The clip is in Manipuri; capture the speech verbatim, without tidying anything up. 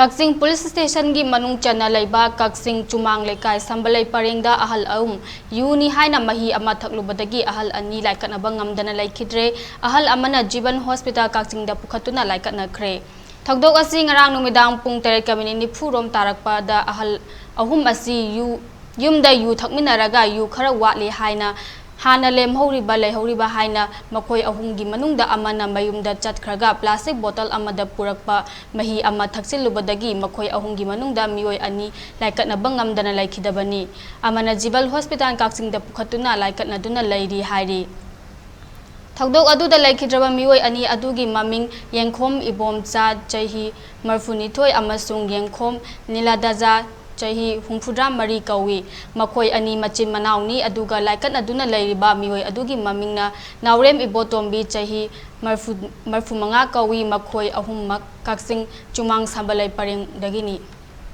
ꯀꯛꯆꯤꯡ ꯄꯨꯂꯤꯁ ꯁ꯭ꯇꯦꯁꯟꯒꯤ ꯃꯅꯨꯡ ꯆꯟꯅ ꯂꯩꯕ ꯀꯛꯆꯤꯡ ꯆꯨꯃꯥꯡ ꯂꯩꯀꯥꯏ ꯁꯝꯕꯂꯩ ꯄꯔꯦꯡꯗ ꯑꯍꯜ ꯑꯍꯨꯝ ꯌꯨꯅꯤ ꯍꯥꯏꯅ ꯃꯍꯤ ꯑꯃ ꯊꯛꯂꯨꯕꯗꯒꯤ ꯑꯍꯜ ꯑꯅꯤ ꯂꯥꯏꯀꯠꯅꯕ ꯉꯝꯗꯅ ꯂꯩꯈꯤꯗ꯭ꯔꯦ꯫ ꯑꯍꯜ ꯑꯃꯅ ꯖꯤꯕꯟ ꯍꯣꯁꯄꯤꯇꯥꯜ ꯀꯛꯆꯤꯡꯗ ꯄꯨꯈꯠꯇꯨꯅ ꯂꯥꯏꯀꯠꯅꯈ꯭ꯔꯦ꯫ ꯊꯧꯗꯣꯛ ꯑꯁꯤ ꯉꯔꯥꯡ ꯅꯨꯃꯤꯗꯥꯡ ꯄꯨꯡ ꯇꯔꯦꯠꯀ ꯃꯤꯅꯤꯠ ꯅꯤꯐꯨ ꯔꯣꯝ ꯇꯥꯔꯛꯄꯗ ꯑꯍꯜ ꯑꯍꯨꯝ ꯑꯁꯤ ꯌꯨ, ꯌꯨꯝꯗ ꯌꯨ ꯊꯛꯃꯤꯟꯅꯔꯒ ꯌꯨ ꯈꯔ ꯋꯥꯠꯂꯤ ꯍꯥꯏꯅ ꯍꯥꯟꯅ ꯂꯦꯝꯍꯧꯔꯤꯕ, ꯂꯩꯍꯧꯔꯤꯕ ꯍꯥꯏꯅ ꯃꯈꯣꯏ ꯑꯍꯨꯝꯒꯤ ꯃꯅꯨꯡꯗ ꯑꯃꯅ ꯃꯌꯨꯝꯗ ꯆꯠꯈ꯭ꯔꯒ plastic bottle ꯑꯃꯗ ꯄꯨꯔꯛꯄ ꯃꯍꯤ ꯑꯃ ꯊꯛꯆꯤꯜꯂꯨꯕꯗꯒꯤ ꯃꯈꯣꯏ ꯑꯍꯨꯝꯒꯤ ꯃꯅꯨꯡꯗ ꯃꯤꯑꯣꯏ ꯑꯅꯤ ꯂꯥꯏꯀꯠꯅꯕ ꯉꯝꯗꯅ ꯂꯩꯈꯤꯗꯕꯅꯤ꯫ ꯑꯃꯅ ꯖꯤꯕꯜ ꯍꯣꯁꯄꯤꯇꯥꯜ ꯀꯛꯆꯤꯡꯗ ꯄꯨꯈꯠꯇꯨꯅ ꯂꯥꯏꯀꯠꯅꯗꯨꯅ ꯂꯩꯔꯤ ꯍꯥꯏꯔꯤ꯫ ꯊꯧꯗꯣꯛ ꯑꯗꯨꯗ ꯂꯩꯈꯤꯗ꯭ꯔꯕ ꯃꯤꯑꯣꯏ ꯑꯅꯤ ꯑꯗꯨꯒꯤ ꯃꯃꯤꯡ ꯌꯦꯡꯈꯣꯝ ꯏꯕꯣꯝꯆꯥ, ꯆꯍꯤ ꯃꯔꯤꯐꯨꯅꯤꯊꯣꯏ, ꯑꯃꯁꯨꯡ ꯌꯦꯡꯈꯣꯝ ꯅꯤꯂꯥꯗꯥꯖꯥ, ꯆꯍꯤ ꯍꯨꯝꯐꯨꯇꯔꯥ ꯃꯔꯤ ꯀꯧꯏ꯫ ꯃꯈꯣꯏ ꯑꯅꯤ ꯃꯆꯤꯟ ꯃꯅꯥꯎꯅꯤ, ꯑꯗꯨꯒ ꯂꯥꯏꯀꯠꯅꯗꯨꯅ ꯂꯩꯔꯤꯕ ꯃꯤꯑꯣꯏ ꯑꯗꯨꯒꯤ ꯃꯃꯤꯡꯅ ꯅꯥꯎꯔꯦꯝ ꯏꯕꯣꯇꯣꯝꯕꯤ, ꯆꯍꯤ ꯃꯔꯤꯐꯨ, ꯃꯔꯤꯐꯨꯃꯉꯥ ꯀꯧꯏ꯫ ꯃꯈꯣꯏ ꯑꯍꯨꯝꯃꯛ ꯀꯛꯆꯤꯡ ꯆꯨꯃꯥꯡ ꯁꯝꯕꯂꯩ ꯄꯔꯦꯡꯗꯒꯤꯅꯤ꯫